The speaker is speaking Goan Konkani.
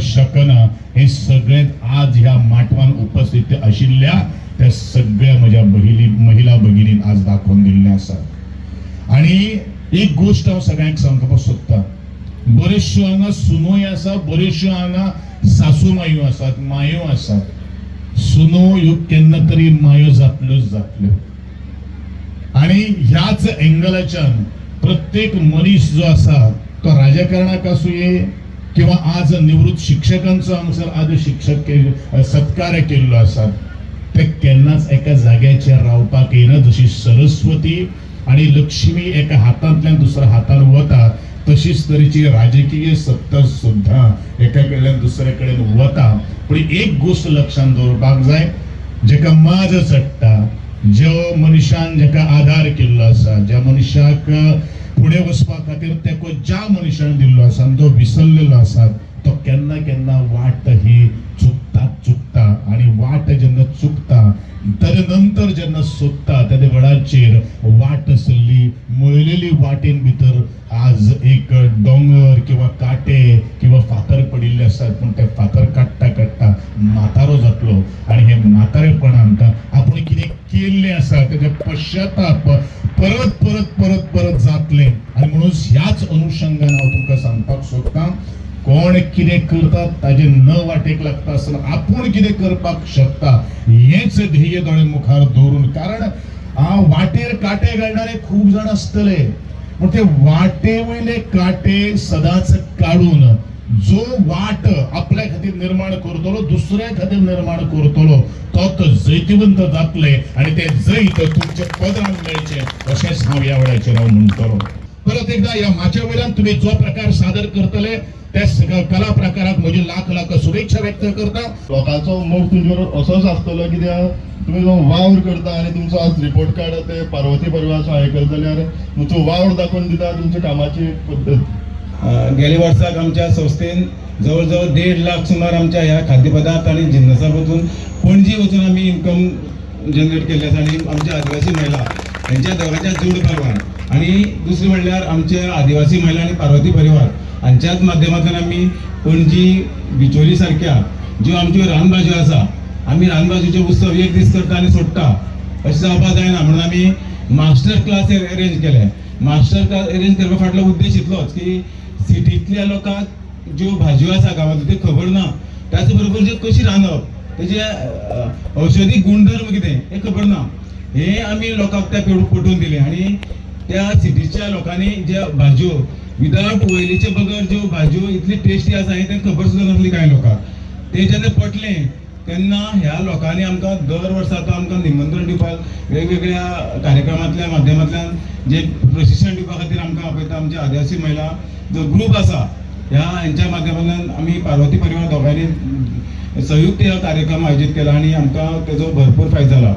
शकना हे सगळें आज ह्या माटवान उपस्थित आशिल्ल्या त्या सगळ्या म्हज्या भगिनी, महिला भगिनीन आज दाखोवन दिल्लें आसा. आणि एक गोश्ट हांव सगळ्यांक सांगपाक सोदता. बऱ्योचश्यो हांगा सुनोय आसा, बऱ्योचश्यो हांगा सासू मायो आसात, मायो आसात. सुनो ह्यो केन्ना तरी मायो जातल्योच जातल्यो. आणि ह्याच एंगलाच्यान प्रत्येक मनीस जो आसा तो राजकारणाक आसुये किंवा आज निवृत्त शिक्षकांचो हांगसर आज शिक्षक सत्कार केल्लो आसा, ते केन्नाच एका जाग्याचेर रावपाक येना. जशी सरस्वती आणि लक्ष्मी एका हातांतल्यान दुसऱ्या हातान वता, तशीच तरेची राजकीय सत्ता सुद्धा एका कडल्यान दुसऱ्या कडेन वता. पूण एक गोश्ट लक्षांत दवरपाक जाय, जेका माज चडटा, ज्यो मनशान जेका आधार केल्लो आसा, ज्या मनशाक फुडें वचपा खातीर तेको ज्या मनशान दिल्लो आसा आनी तो विसरलेलो आसा, तो केन्ना केन्ना वाट ही चुकता चुकता. आणि वाट जेन्ना चुकता तर नंतर जेन्ना सोदता तेदे वेळाचेर वाट आसली मळलेली वाटेन भितर आज एक दोंगर किंवा कांटे किंवा फातर पडिल्ले आसात, पूण ते फातर काडटा काडटा म्हातारो जातलो. आणि हे म्हातारेपणांत आपूण कितें केल्लें आसा तेजे पश्चाताप परत परत परत परत जातलें. आनी म्हणून ह्याच अनुशंगान हांव तुमकां सांगपाक सोदतां, कोण कितें करता ताजें न वाटेक लागता आसतना आपूण कितें करपाक शकता हेच ध्येय दोळे मुखार दवरून. कारण वाटेर कांटे घालणारे खूब जाण आसतले, पूण ते वाटे वयले कांटे सदांच काडून जो वाट आपल्या खातीर निर्माण करतलो, दुसऱ्या खातीर निर्माण करतलो, तो तो जैतिवंत जातले आणि ते जैत तुमच्या पदरान मेळचें अशेंच हांव ह्या वेळाचेर हांव म्हणटलो. परत एकदा ह्या माच्या वयल्यान तुमी जो प्रकार सादर करतले त्या सगळ्या कला प्रकाराक म्हजी लाख लाख शुभेच्छा व्यक्त करता. लोकांचो मोग तुमचेर असोच आसतलो, कित्याक तुमी जो वावर करता आनी तुमचो आज रिपोर्ट कार्ड ते पार्वती परिवाराचो आयकले जाल्यार तुमचो वावर दाखोवन दिता तुमच्या कामाची पद्दत. गेल्या वर्साक आमच्या संस्थेन जवळ जवळ 1.5 लाख सुमार आमच्या ह्या खाद्यपदार्थ आनी जिन्नसा वचून पणजी वचून आमी इन्कम जनरेट केल्ले आसा. आनी आमच्या आदिवासी महिला हेंच्या दोगांच्या जोड पालवान आनी दुसरें म्हणल्यार आमचे आदिवासी महिला आनी पार्वती परिवार हांच्याच माध्यमांतल्यान आमी पणजी, बिचोली सारक्या ज्यो आमच्यो रानभाजयो आसा, आमी रानभाजयेचे उत्सव एक दीस करता आनी सोडटा, अशें जावपाक जायना म्हणून आमी मास्टर क्लास अरेंज केले. मास्टर क्लास अरेंज करपा फाटलो उद्देश इतलोच की सिटींतल्या लोकांक ज्यो भाजयो आसा गांवांतल्यो त्यो खबर ना, त्याच बरोबर ज्यो कशी रांदप, तेजे औषधी गुणधर्म कितें हें खबर ना. हे आमी लोकांक त्या पटोवन दिलें आनी त्या सिटीच्या लोकांनी ज्या भाजयो विदाउट ऑयलीचे बगर ज्यो भाजयो इतली टेस्टी आसा हें तांकां खबर सुद्दां नासली कांय लोकांक. ते जेन्ना पटलें तेन्ना ह्या लोकांनी आमकां दर वर्सा आतां आमकां निमंत्रण दिवपाक वेगवेगळ्या कार्यक्रमांतल्या माध्यमांतल्यान जे प्रशिक्षण दिवपा खातीर आमकां आपयता. आमचे आदिवासी महिला जो ग्रूप आसा, ह्या हेंच्या माध्यमांतल्यान आमी पार्वती परिवार दोगांयनी संयुक्त ह्या कार्यक्रम आयोजीत केला आनी आमकां तेजो भरपूर फायदो जाला.